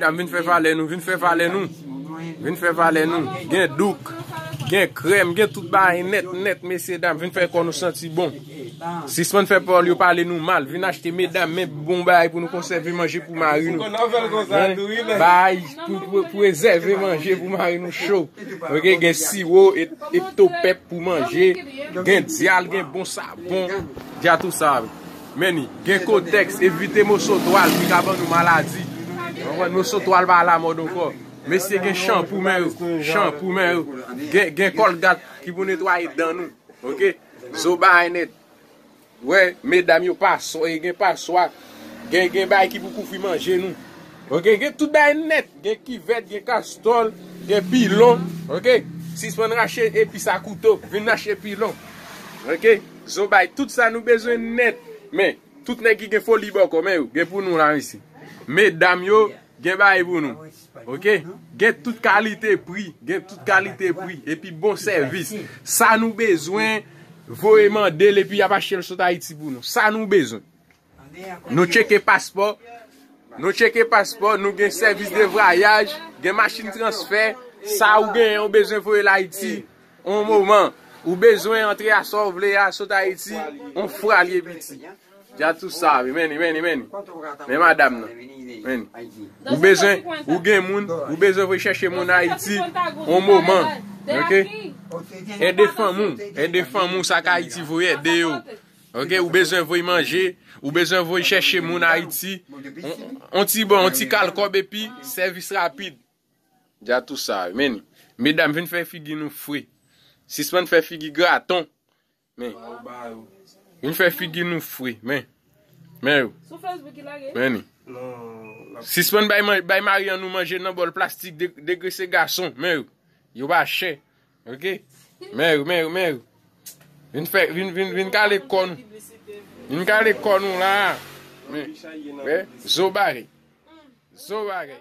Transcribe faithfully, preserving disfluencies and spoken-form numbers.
Medam, vin fè valè nou, vin fè valè nou. Vin fè valè nou. Gen douk, gen krèm, gen tout bagay nèt, nèt, mesye dam. Vin fè kò nou santi bon. Sispann fè pawòl yo pale nou mal. Vin achte medam, men bon bagay pou nou konsève manje pou mari nou. Hein? Bagay pou, pou, pou rezève manje pou mari nou cho. Ok, gen siwo, e, eptopèp pou manje. Gen dyal, gen bon savon. Dya tou sa. Men ni, gen kotèks, evite moso twal ki ka ban nou maladi. Konprann, moso twal pa alamòd ankò. Mesye gen chanpou men yo, chanpou men yo. Gen, gen kòlgat ki pou netwaye dan nou. Ok? Zo bagay nèt. Wè, medam yo paswa, gen paswa. Gen, gen bagay ki pou kouvri manje nou. Ok? Gen tout bagay nèt. Gen kivèt, gen kastòl, gen pilon. Ok? Sispann rache epis a kouto. Vin rache pilon. Ok? Zo bay tout sa nou bezwen nèt. Men, tout nèg ki gen foli bòkò, men yo, gen pou nou la, mesye. Medam yo, gen bagay pou nou. Ok? Gen tout kalite pri, gen tout kalite pri, epi bon sèvis. Sa nou bezwen, voye mande l, epi y ap achte l sot Ayiti pou nou. Sa nou bezwen. Nou tcheke paspò, nou tcheke paspò, nou gen sèvis de vwayaj, gen machin transfè, sa ou genyen, ou bezwen voye l Ayiti, on moman, ou bezwen antre a sa w vle a, sot Ayiti, on fwa l ye piti. Dya tou sa, wi, men ni, men ni, men ni. Men madam nan. Men ni. Ou bezwen, ou gen moun, ou bezwen voye chèche moun Ayiti, on moman. Ok? Ede fanm ou, ede fanm ou, sa k Ayiti voye, ede yo. Ok? Ou bezwen voye manje, ou bezwen voye chèche moun Ayiti. On, on ti bon, on ti kal kòb epi sèvis rapid. Dya tou sa, wi, men ni. Medam, vin fè figi nou fre. Sispann fè figi graton. Men. Vin fè figi nou fre. Men. Men yo. Sou Facebook ki lage? Men ni. Sispann bay, man- bay mari an nou manje nan bòl plastik de- degrese gason. Men yo. Yo pa chè. Ok? Men yo, men yo, men yo. Vin fè, vin, vin, vin kale kò nou. Vin kale kò nou la. Men. Wè? Zo bagay. Zo bagay.